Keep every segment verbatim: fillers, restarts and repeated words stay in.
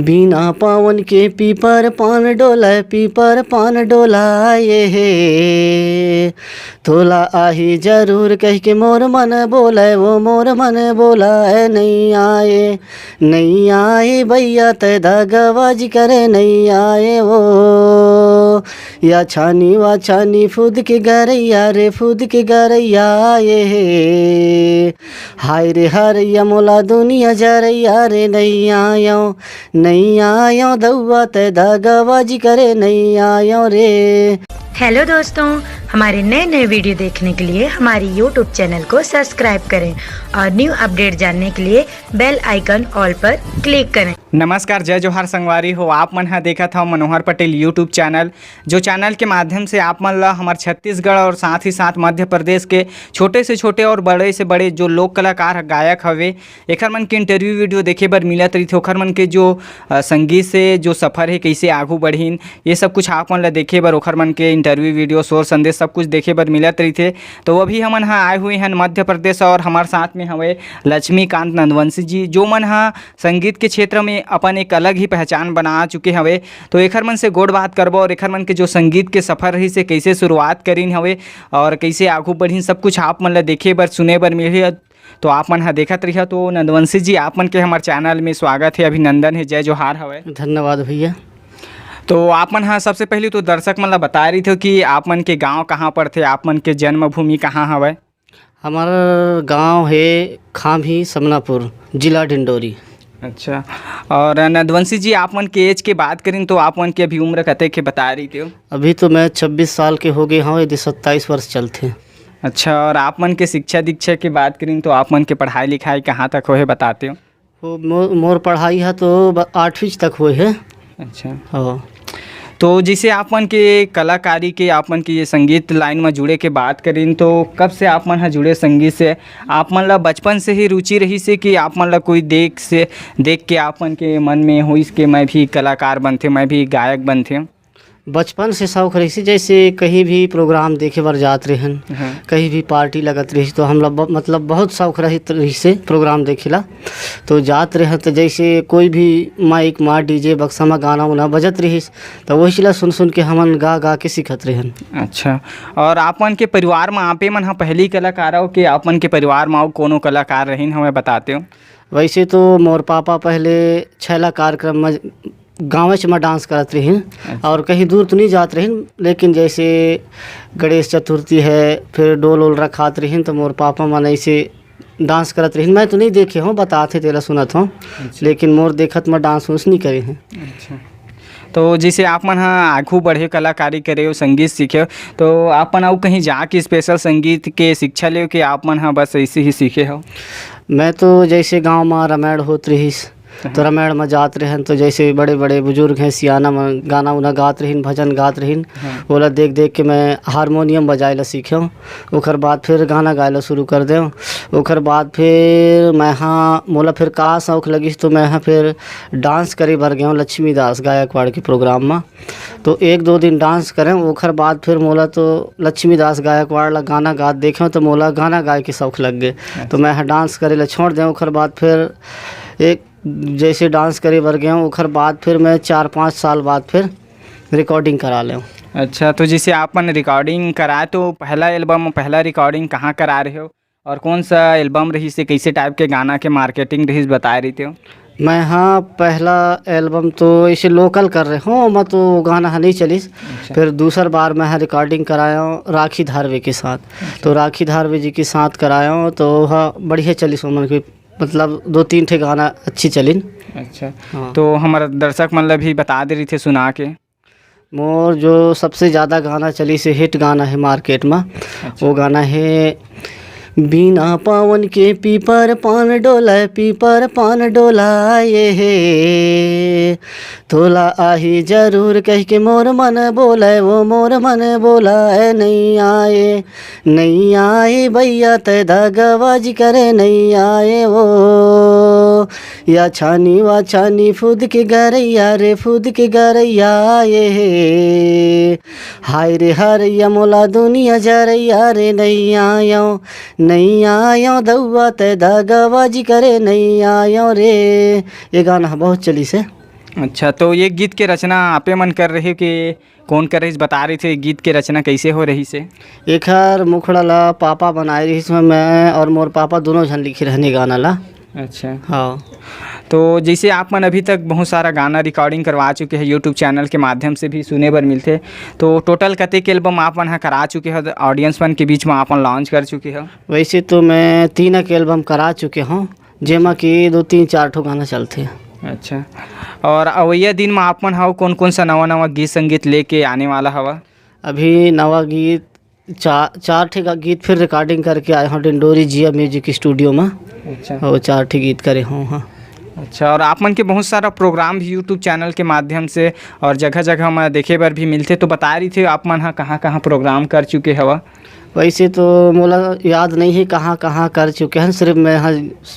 बिना पावन के पीपर पान डोलय, पीपर पान डोलय हे। तोला आही जरूर कहिके मोर मन बोलय, वो मोर मन बोलय, नइ आए, नइ आए भैया, तै दगाबाजी करे नइ आए वो। या छानी वा छानी फुद के गरैया रे, फुद के गरैया आए हे। हाय रे हरैया मोला दुनिया जरैया रे, नइ आयो, नइ आयो दउआ, तै दगाबाजी करे नइ आयो रे। हेलो दोस्तों, हमारे नए नए वीडियो देखने के लिए हमारी यूट्यूब चैनल को सब्सक्राइब करें और न्यू अपडेट जानने के लिए बेल आइकन ऑल पर क्लिक करें। नमस्कार, जय जोहार संगवारी हो। आप मन ह देखत हव मनोहर पटेल यूट्यूब चैनल, जो चैनल के माध्यम से आप मन ला हमर छत्तीसगढ़ और साथ ही साथ मध्य प्रदेश के छोटे से छोटे और बड़े से बड़े जो लोक कलाकार ह, गायक हवे, एखर मन के इंटरव्यू वीडियो देखे बर मिलत रहिथे। ओखर मन के जो अ, संगीत से जो सफर हे, कइसे आगू बढ़िन, ये सब कुछ आप मन ला देखे बर, ओखर मन के इंटरव्यू वीडियो, शोर संदेश, सब कुछ देखे बर मिलत रहिथे। तो अभी हमन ह आए हुए हन मध्य प्रदेश और हमर साथ में हवे लक्ष्मीकांत नंदवंशी जी, जो मन ह संगीत के क्षेत्र में अपन एक अलग ही पहचान बना चुके हवे। तो एखर मन से गोठ बात करबो और एखर मन के जो संगीत के सफर रहिस हे, कइसे शुरुआत करिन हवे और कइसे आगू बढ़िन, सब कुछ आप मन ला देखे बर, सुने बर मिलही। तो आप मन ह देखत रहिहा। तो नंदवंशी जी, आप मन के हमर चैनल में स्वागत हे, अभिनंदन हे, जय जोहार हवय। धन्यवाद भैया। तो आप मन ह सबसे पहले तो दर्शक मन ला बताए रहिथे कि आप मन के गांव कहाँ पड़थे, आप मन के जन्मभूमि कहाँ हवय? हमर गांव हे खाम्ही समनापुर, जिला डिंडोरी। अच्छा, और नंदवंशी जी, आप मन के एज के बात करिन तो आप मन के अभी उम्र कतेक हे बताए रहिथे हो? अभी तो मैं छब्बीस साल के हो गए हूँ, यदि सत्ताईस वर्ष चलथे। अच्छा, और आप मन के शिक्षा दीक्षा के बात करिन तो आप मन के पढ़ाई लिखाई कहाँ तक होहे बताते हो? वो मो, मोर पढ़ाई है तो ब- आठवीं तक हुए है। अच्छा, हाँ। तो जैसे आप मन के कलाकारी के, आप मन के ये संगीत लाइन में जुड़े के बात करिन तो कब से आप मन ह जुड़े संगीत से? आप मन ला बचपन से ही रुचि रहिस हे कि आप मन ला कोई देख से, देख के आप मन के मन में होइस के मैं भी कलाकार बनथे, मैं भी गायक बनथे? बचपन से शौक रहिस हे, जैसे कहीं भी प्रोग्राम देखे बर जात रहेन, हाँ। कहीं भी पार्टी लगत रहिस तो हम लोग ब- मतलब बहुत शौक रहित रहिस हे प्रोग्राम देखे ला। तो जात रहेन तो जैसे कोई भी माइक मा, डीजे बक्सा मा गाना उना बजत रहिस, तो वही ला सुन सुन के हमन गा गा के सीखत रहेन। अच्छा, और आप मन के परिवार में आपे मन ह पहली कलाकार हो कि आप मन के परिवार में अउ कोनो कलाकार रहिन, हमें बताते हो? वैसे तो मोर पापा पहले छैला कार्यक्रम में गाँवेच में डांस करत रहिन, अच्छा। और कहीं दूर तो नहीं जात रहिन, लेकिन जैसे गणेश चतुर्थी है, फिर डोल वोल रखात रहिन, तो मोर पापा मन ऐसे डांस करत रहिन। मैं तो नहीं देखे हूँ, बताते तेला सुनत हूँ, लेकिन मोर देखत में डांस उंस नहीं करे हैं। अच्छा, तो जैसे आप मन ह आगू बढ़े, कलाकारी करे हो, संगीत सीखे हो, तो आप मन अउ कहीं जाके स्पेशल संगीत के शिक्षा ले हो कि आप मन ह बस ऐसे ही सीखे हो? मैं तो जैसे गांव में रामायण होत रहिस, तो रामायण में जात रहन, तो जैसे बड़े बड़े बुजुर्ग हैं, सियाना मन गाना उना गात रहिन, भजन गात रहिन, ओला देख देख के मैं हारमोनियम बजाए ला सीखेंव। ओकर बाद फिर गाना गाए ला शुरू कर देंव। ओकर बाद फिर मैं हा, मोला फिर का शौक लगिस, तो मैं हा फिर डांस करे बर गेंव लक्ष्मी दास गायकवाड़ के प्रोग्राम में। तो एक दो दिन डांस करें, ओकर बाद फिर मोला तो लक्ष्मी दास गायकवाड़ ला गाना गात देखेंव, तो मोला गाना गाए के शौक लग गे। तो मैं हा डांस करे ला छोड़ देंव। ओकर बाद फिर एक जैसे डांस करे बर गेंव, ओकर बाद फिर मैं चार पाँच साल बाद फिर रिकॉर्डिंग करा लेंव। अच्छा, तो जैसे आप मन रिकॉर्डिंग कराए, तो पहला एल्बम, पहला रिकॉर्डिंग कहाँ करा रहे हो और कौन सा एल्बम रहिस हे, कैसे टाइप के गाना के मार्केटिंग रहिस, बताए रहिते हो? मैं हा, पहला एल्बम तो ऐसे लोकल कर रहे हों, ओमा तो गाना हा नहीं चलिस। फिर दूसर बार मैं हा रिकॉर्डिंग कराया हूँ राखी धारवे के साथ। तो राखी धारवे जी के साथ कराया हूँ, तो हा बढ़िया चलिस ओमन के, मतलब दो तीन ठे गाना अच्छी चलिन। अच्छा, हाँ। तो हमारा दर्शक मन ला भी बता दे रहिते सुना के। मोर जो सबसे ज़्यादा गाना चलिस हे, हिट गाना है मार्केट में, वो गाना है बिना पावन के पीपर पान डोलय, पीपर पान डोलय हे। तोला आही जरूर कहिके मोर मन बोलय, वो मोर मन बोलय, नइ आए, नइ आए भैया, तै दगाबाजी करे नइ आए वो। या छानी वा छानी फुद के गरैया रे, फुद के गरैया आए हे। हाय रे हरैया मोला दुनिया जरैया रे, नइ आयो, नइ आयो दउआ, तै दगाबाजी करे नइ आयो रे। ये गाना ह बहुत चलिस हे। अच्छा, तो ये गीत के रचना आपे मन कर रहे हो कि कौन कर रहिस? बता रहे थे, गीत के रचना कैसे हो रहिस हे? एखर मुखड़ा ला पापा बनाए रहिस, मैं और मोर पापा दोनों झन लिखे रहन ये गाना ला। अच्छा। हाँ। तो जैसे आप मन अभी तक बहुत सारा गाना recording करवा चुके हैं, YouTube channel के माध्यम से भी सुने बर मिलथे, तो total कतेक album आप मन ह करा चुके हो, audience मन के बीच में आप मन launch कर चुके हो? वैसे तो मैं तीन एक album करा चुके हूँ, जेमा कि दो, तीन, चार ठो गाना चलथे। अच्छा, और अवइया दिन में आप मन ह कौन कौन सा नवा नवा गीत संगीत लेके आने वाला हवा? अभी नवा गीत, चार, चार ठे गा-, गीत फिर recording करके आए हूँ डिंडोरी जिया music studio में। अच्छा। और चार ठे गीत करे हूँ, हाँ। अच्छा, और आप मन के बहुत सारा program भी YouTube channel के माध्यम से और जगह जगह में देखे बर भी मिलथे, तो बता रही थे आप मन ह कहाँ कहाँ program कर चुके हवा? वैसे तो मोला याद नहीं है कहाँ कहाँ कर चुके हैं, सिर्फ मैं, हाँ,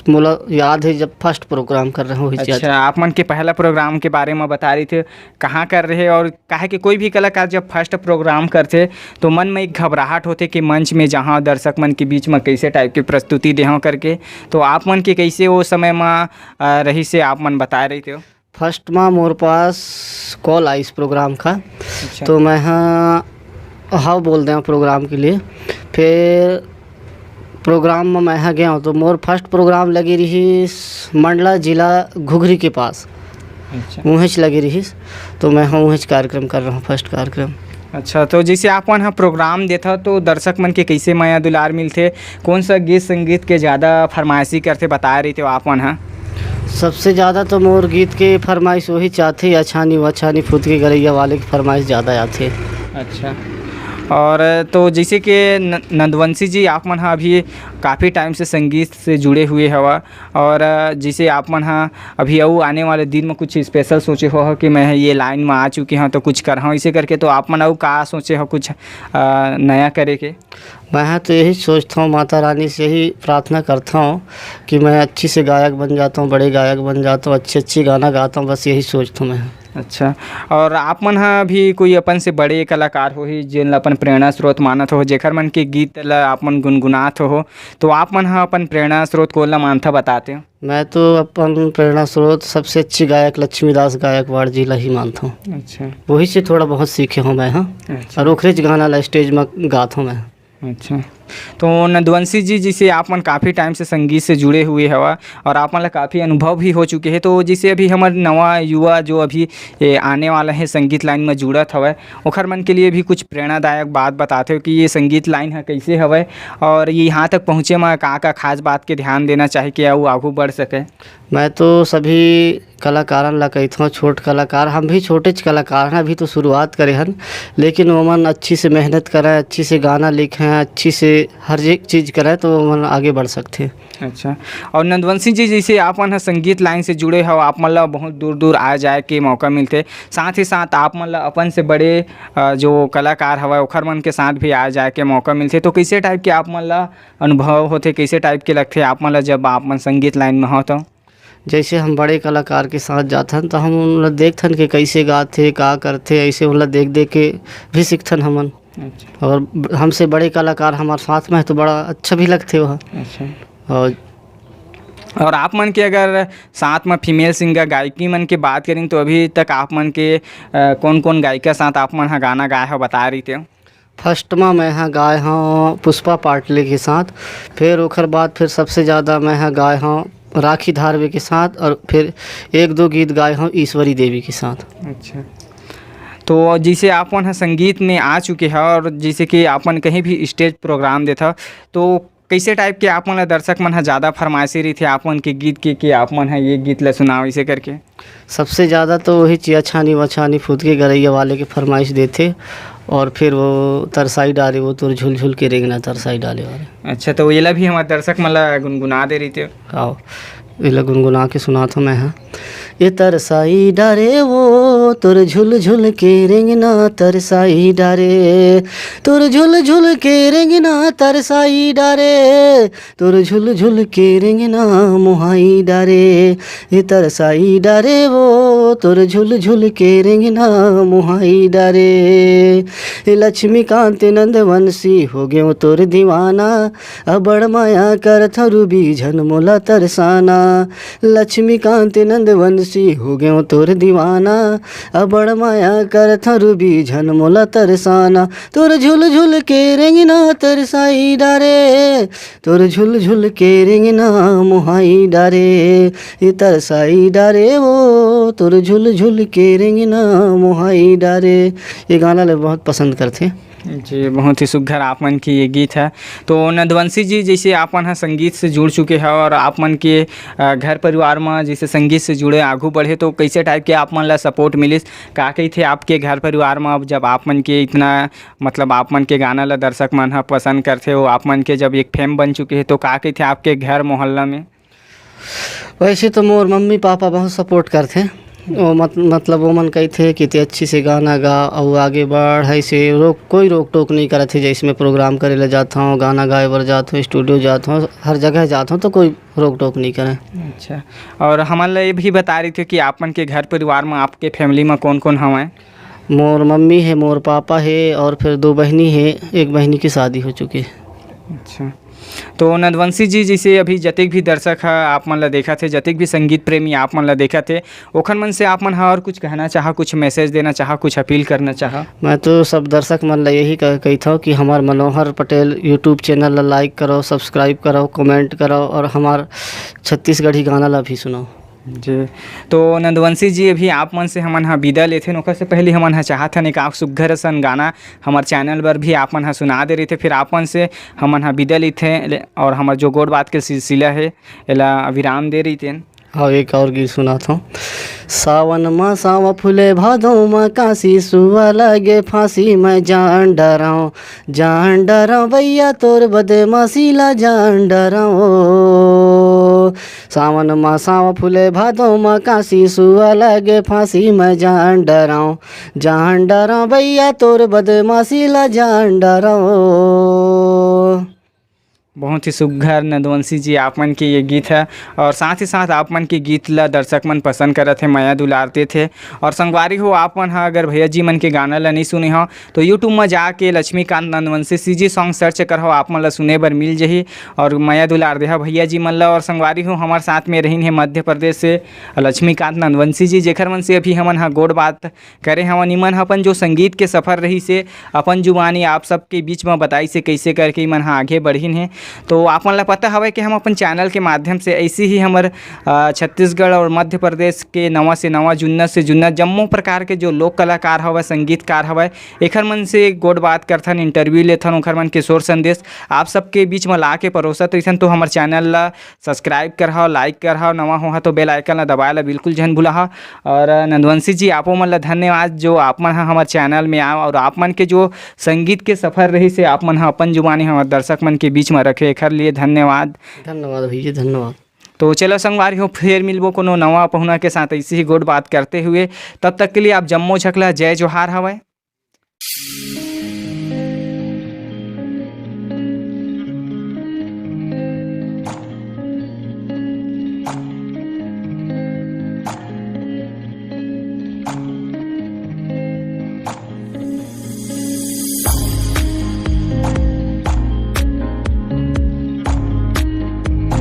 मोला याद है जब first program कर रहे हूँ, वही याद। अच्छा, आप मन के पहला program के बारे में बता रही थे, कहाँ कर रहे, और काहे कि कोई भी कलाकार जब first program करथे तो मन में एक घबराहट होथे कि मंच में जहाँ दर्शक मन के बीच में कैसे type के प्रस्तुति देहूँ करके, तो आप मन के कैसे वो समय में, अ, रही से आप मन बताए रही थे? First में मोर पास call आइस program का, अच्छा। तो मैं, हाँ, हाँ बोल दें program के लिए। फिर program में मैं, हाँ, गया हूँ, तो मोर first program लगी रही मंडला जिला घुघरी के पास। अच्छा। उहेंच लगी रहिस, तो मैं ह उहेंच कार्यक्रम कर रहा हूँ, first कार्यक्रम। अच्छा, तो जैसे आप मन ह program देथा, तो दर्शक मन के कैसे मया दुलार मिलथे? कौन सा गीत संगीत के ज़्यादा फरमाइशी करथे, बताए रहिथे आप मन ह? सबसे ज़्यादा तो मोर गीत के फरमाइश वही चाहथे, या छानी व छानी फुदके गरैया वाले के फरमाइश ज़्यादा आथे। अच्छा, और तो जैसे कि न-, नंदवंशी जी, आप मन ह अभी काफ़ी time से संगीत से जुड़े हुए हवा, और, अ, जैसे आप मन ह अभी अउ आने वाले दिन में कुछ special सोचे हो, हो कि मैं ये line में आ चुके हूँ तो कुछ करहूँ, इसे करके तो आप मन अउ का सोचे हो कुछ, अ, नया करे के? मैं ह तो यही सोचता हूँ, माता रानी से ही प्रार्थना करता हूँ कि मैं अच्छी से गायक बन जाता हूँ, बड़े गायक बन जाता हूँ, अच्छी अच्छी गाना गाता हूँ, बस यही सोचता हूँ मैं। अच्छा, और आप मन ह अभी कोई अपन से बड़े कलाकार होही, जेन ला अपन प्रेरणा स्रोत मानत हो, जेखर मन के गीत ला आप मन गुनगुनात हो, तो आप मन ह अपन प्रेरणा स्रोत कोन ला मानथा, बताते हो? मैं तो अपन प्रेरणा स्रोत सबसे अच्छी गायक लक्ष्मी दास गायकवाड़ जी ला ही मानता हूँ। अच्छा। वही से थोड़ा बहुत सीखे हूँ मैं, हाँ। अच्छा। और ओखरेच गाना ला stage में गाता हूँ मैं। अच्छा, तो नंदवंशी जी, जैसे आप मन काफ़ी time से संगीत से जुड़े हुए हवा और आप मन ला काफ़ी अनुभव भी हो चुके हैं, तो जैसे अभी हमर नवा युवा जो अभी, ए, आने वाला है संगीत line में जुड़त हवय, ओखर मन के लिए भी कुछ प्रेरणादायक बात बताते हो कि ये संगीत line ह कैसे हवय और ये यहाँ तक पहुँचे में का-का खास बात के ध्यान देना चाही कि अउ आगू बढ़ सके? मैं तो सभी कलाकारन ला कहिथंव, छोट कलाकार, हम भी छोटेच कलाकार हन, अभी तो शुरुआत करे हन, लेकिन ओमन अच्छी से मेहनत करय, अच्छी से गाना लिखय, अच्छी से हर एक चीज करय, तो ओमन आगे बढ़ सकथे। अच्छा, और नंदवंशी जी, जैसे आप मन ह संगीत line से जुड़े हव, आप मन ला बहुत दूर-दूर आए जाए के मौका मिलथे, साथ ही साथ आप मन ला अपन से बड़े, अ, जो कलाकार हवय, ओखर मन के साथ भी आए जाए के मौका मिलथे, तो कैसे type के आप मन ला अनुभव होथे, कैसे type के लगथे आप मन ला, जब आप मन संगीत line में हव तो? जैसे हम बड़े कलाकार के साथ जाथन, तो हम उन ला देखथन कि कैसे गाथे, का करथे, ऐसे उन ला देख-देख के भी सीखथन हमन। अच्छा। और ब-, हमसे बड़े कलाकार हमारे साथ में है, तो बड़ा अच्छा भी लगथे वह। अच्छा। और, और आप मन के अगर साथ में female singer गायकी मन के बात करें, तो अभी तक आप मन के, अ, कौन-कौन गायिका साथ आप मन ह गाना गाए हो, बता रही थे? First में मैं ह गाए हौं पुष्पा पाटले के साथ, फिर ओखर बाद फिर सबसे ज़्यादा मैं ह गाए हौं राखी धारवे के साथ, और फिर एक दो गीत गाए हौं ईश्वरी देवी के साथ। अच्छा, तो जैसे आप मन ह संगीत में आ चुके हो और जैसे कि आप मन कहीं भी stage program देथा, तो कैसे type के आप मन ला दर्शक मन ह ज़्यादा फरमाइशी रहिथे आप मन के गीत के, कि आप मन ह ये गीत ला सुनाओ, इसे करके? सबसे ज़्यादा तो वही चिया छानी वा छानी फुदके गरैया वाले के फरमाइश देथे, और फिर वो तरसाई डारे वो तोर झुलझुल के रेंगना तरसाई डारे वाले। अच्छा, तो येला भी हमारे दर्शक मन ला गुनगुना दे रहिते हो। आओ, येला गुनगुना के सुनात हूँ मैं, हाँ। ये तरसाई डारे वो तोर झुलझुल के रेंगना तरसाई डारे, तोर झुलझुल के रेंगना तरसाई डारे, तोर झुलझुल के रेंगना मोहाई डारे, ये तरसाई डारे वो तोर झुलझुल के रेंगना मोहाई डारे। लक्ष्मीकांत नंदवंशी हो गेंव तोर दीवाना, अबड़ माया करथंव रूबी झन मोला तरसाना। लक्ष्मीकांत नंदवंशी हो गेंव तोर दीवाना, अबड़ माया करथंव रूबी झन मोला तरसाना। तोर झुलझुल के रेंगना तरसाई डारे, तोर झुलझुल के रेंगना मोहाई डारे, ए तरसाई डारे वो, तोर झुलझुल के रेंगना मोहाई डारे। ये गाना ला बहुत पसंद करथे। जी, बहुत ही सुघर आप मन के ये गीत है। तो नंदवंशी जी, जैसे आप मन ह संगीत से जुड़ चुके हैं और आप मन के, अ, घर परिवार में जैसे संगीत से जुड़े, आगू बढ़े, तो कैसे टाइप के आप मन ला सपोर्ट मिलिस? का कहिथे आपके घर परिवार में, अब जब आप मन के इतना, मतलब, आप मन के गाना ला दर्शक मन ह पसंद करथे, वो आप मन के जब एक फेम बन चुके हैं, तो का कहिथे आपके घर मोहल्ला में? वैसे तो मोर मम्मी पापा बहुत सपोर्ट करथे। वो मत-, मतलब, वो मन कहिथे कि ते अच्छी से गाना गा, अउ आगे बढ़, ऐसे रोक, कोई रोक टोक नहीं करत हे। जैसे मैं प्रोग्राम करे ला जात हूँ, गाना गाए बर जात हूँ, स्टूडियो जात हूँ, हर जगह जात हूँ, तो कोई रोक टोक नहीं करे। अच्छा, और हमन ला ये भी बता रही थे कि आप मन के घर परिवार में, आपके फैमिली में कौन कौन हवय? मोर मम्मी है, मोर पापा है, और फिर दो बहिनी है, एक बहिनी की शादी हो चुकी है। अच्छा, तो नंदवंशी जी, जैसे अभी जतेक भी दर्शक ह आप मन ला देखत हे, जतेक भी संगीत प्रेमी आप मन ला देखत हे, ओखर मन से आप मन ह और कुछ कहना चाहा, कुछ मैसेज देना चाहा, कुछ अपील करना चाहा? मैं तो सब दर्शक मन ला यही कह-, कहिथव कि हमार मनोहर पटेल YouTube चैनल ला लाइक करो, सब्सक्राइब करो, कमेंट करो और हमार छत्तीसगढ़ी गाना ला भी सुनो। जी, तो नंदवंशी जी, अभी आप मन से हमन ह विदा लेथन, ओकर से पहले हमन ह चाहत हन एक आख सुग्घर असन गाना हमर चैनल बर भी आप मन ह सुना दे रहिते, फिर आप मन से हमन ह विदा लेथे ले-, और हमर जो गोठ बात के सिलसिला हे, एला विराम दे रहितेन। हाँ, एक और गीत सुनात हूँ। सावन मा सावा फूले, भादो मा कांसी, सुआ लगे फांसी, मैं जान डराऊं, जान डराऊं भैया, तोर बदमाशी ला जान डराऊं ओ। सावन मा सावा फूले, भादो मा कांसी, सुआ लगे फांसी, मैं जान डराऊं, जान डराऊं भैया, तोर बदमाशी ला जान डराऊं ओ। बहुत ही सुघर नंदवंशी जी आप मन के ये गीत है, और साथ ही साथ आप मन के गीत ला दर्शक मन पसंद करत हे, मया दुलार देथे। और संगवारी हो, आप मन ह अगर भैया जी मन के गाना ला नहीं सुने हो, तो YouTube में जाके Laxmikant Nandvanshi CG song search करहो, आप मन ला सुने बर मिल जही। और मया दुलार देहा भैया जी मन ला। और संगवारी हो, हमारे साथ में रहिन हे मध्य प्रदेश से लक्ष्मीकांत नंदवंशी जी, जेखर मन से अभी हमन ह गोठ बात करे हवन। इमन ह अपन जो संगीत के सफर रहिस हे, अपन जुबानी आप सबके बीच में बताइस हे, कैसे करके इमन ह आगे बढ़िन हे। तो आप मन ला पता हवय कि हम अपन चैनल के माध्यम से ऐसे ही हमर, अ, छत्तीसगढ़ और मध्य प्रदेश के नवा से नवा, जुन्नत से जुन्नत, जम्मो प्रकार के जो लोक कलाकार हवय, संगीतकार हवय, एखर मन से गोठ बात करथन, इंटरव्यू लेथन, ओखर मन के सोर संदेश आप सबके बीच में ला के परोसत रहिथन। तो हमर चैनल ला सब्सक्राइब करहा, लाइक करहा, नवा होहा तो बेल आइकन ला दबाए ला बिल्कुल झन भुलाहा। और नंदवंशी जी, आपो मन ला धन्यवाद जो आप मन ह हमर चैनल में आव और आप मन के जो संगीत के सफर रहिस हे, आप मन ह अपन जुबानी हमर दर्शक मन के बीच में रखे, एखर लिए धन्यवाद। धन्यवाद भैया, धन्यवाद। तो चलो संगवारी हो, फिर मिलबो कोनो नवा पहुना के साथ ऐसे ही गोठ बात करते हुए। तब तक के लिए आप जम्मो झकला जय जोहार हवय।